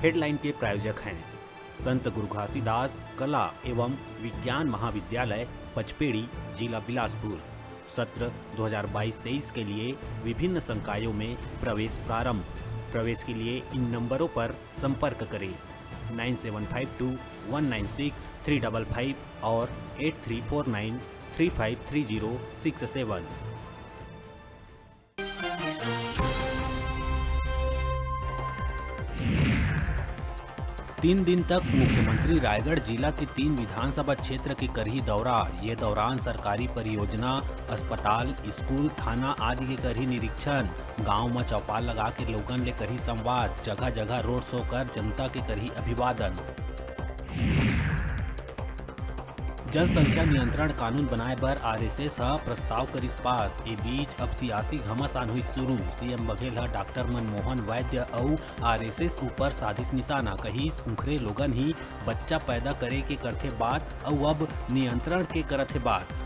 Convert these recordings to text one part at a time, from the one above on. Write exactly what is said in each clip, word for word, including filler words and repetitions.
Headline के प्रायोजक हैं संत गुरु घासीदास कला एवं विज्ञान महाविद्यालय पचपेड़ी, जिला बिलासपुर। सत्र दो हज़ार बाईस तेईस के लिए विभिन्न संकायों में प्रवेश प्रारंभ। प्रवेश के लिए इन नंबरों पर संपर्क करें, nine seven five two one nine six three double five और eight three four nine three five three zero six seven. तीन दिन तक मुख्यमंत्री रायगढ़ जिला के तीन विधानसभा क्षेत्र के करही दौरा। ये दौरान सरकारी परियोजना, अस्पताल, स्कूल, थाना आदि के करही निरीक्षण। गांव म चौपाल लगा के लोगन ले करही संवाद, जगह-जगह रोड शो कर जनता के करही अभिवादन। जनसंख्या नियंत्रण कानून बनाए बर आरएसएस ह प्रस्ताव करिस पास। ए बीच अब सियासी घमासान होइस शुरू। सीएम बघेल ह डॉक्टर मनमोहन वैद्य अउ आरएसएस ऊपर साधिस निशाना, कहिस उंखरे लोगन ही बच्चा पैदा करे के करथे बात, अउ अब नियंत्रण के करत हे बात।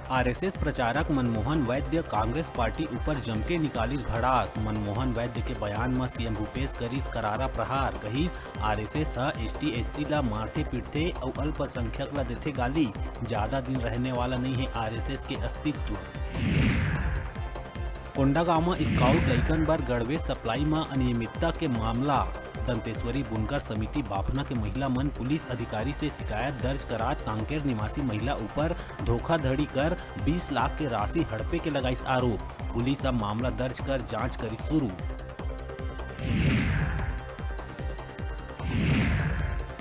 आरएसएस प्रचारक मनमोहन वैद्य कांग्रेस पार्टी ऊपर जमके निकालिस भड़ास। मनमोहन वैद्य के बयान म सीएम भूपेश करिस करारा प्रहार, कहिस आरएसएस ह एसटी एससी ला मारथे पीटथे अउ अल्पसंख्यक ला देथे गाली। ज्यादा दिन रहने वाला नहीं है आरएसएस के अस्तित्व। कोंडागांव म स्काउट लइकन बर गणवेश सप्लाई म अनियमितता के मामला। दंतेश्वरी बुनकर समिति बाफना के महिला मन पुलिस अधिकारी से शिकायत दर्ज करात कांकेर निवासी महिला ऊपर धोखाधड़ी कर बीस लाख के राशि हड़पे के लगाइस आरोप। पुलिस अब मामला दर्ज कर जांच करिस शुरू।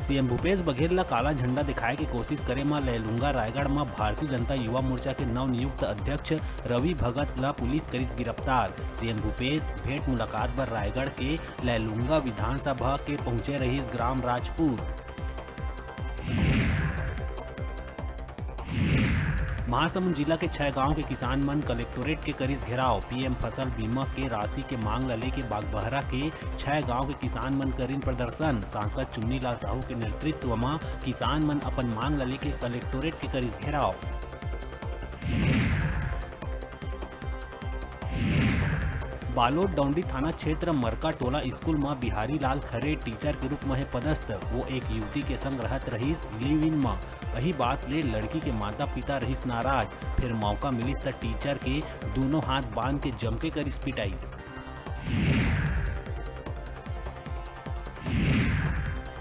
सीएम भूपेश बघेल ला काला झंडा दिखाए के कोशिश करे म लैलूंगा रायगढ़ म भारतीय जनता युवा मोर्चा के नवनियुक्त अध्यक्ष रवि भगत ला पुलिस करिस गिरफ्तार। सीएम भूपेश भेंट मुलाकात बर रायगढ़ के लैलूंगा विधानसभा के पहुंचे रहिस ग्राम राजपुर। महासमुंद जिला के छह गांव के किसान मन कलेक्टोरेट के करिस घेराव। पीएम फसल बीमा के राशि के मांग ल लेके बागबहरा के छह गांव के किसान मन करिन प्रदर्शन। सांसद चुन्नीलाल साहू के नेतृत्व म किसान मन अपन मांग ल लेके कलेक्टोरेट के करिस घेराव। बालोद डौंडी थाना क्षेत्र मरका टोला स्कूल म बिहारी लाल खरे टीचर के रूप म हे पदस्थ। वो एक युवती के संग रहत रहिस लिव इन म। अही बात ले लड़की के माता पिता रहिस नाराज। फिर मौका मिलिस त टीचर के दूनों हाथ बांध के जमके करिस पिटाई।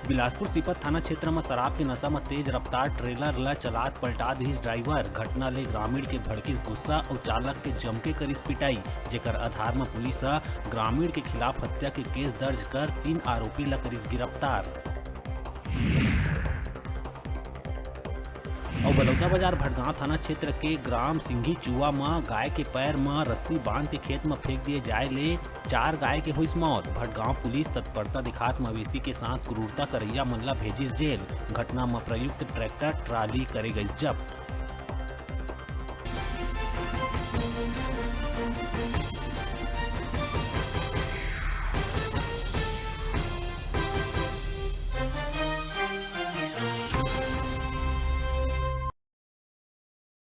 बिलासपुर सीपत थाना क्षेत्र म शराब के नशा म तेज रफ्तार ट्रेलर ल चलात पलटा दिस ड्राइवर। घटना ले ग्रामीण के भड़किस गुस्सा अउ चालक के जमके करिस पिटाई, जेकर आधार म पुलिस ह ग्रामीण के खिलाफ हत्या के केस दर्ज कर तीन आरोपी ल करिस गिरफ्तार। अउ बलौदाबाजार भटगांव थाना क्षेत्र के ग्राम सिंघी चुआ म गाय के पैर म रस्सी बांध के खेत म फेंक दिए जाय ले चार गाय के होइस मौत। भटगांव पुलिस तत्परता दिखात मवेशी के साथ क्रूरता करइया मन ला भेजिस जेल। घटना म प्रयुक्त ट्रैक्टर ट्राली करे गइस जब्त।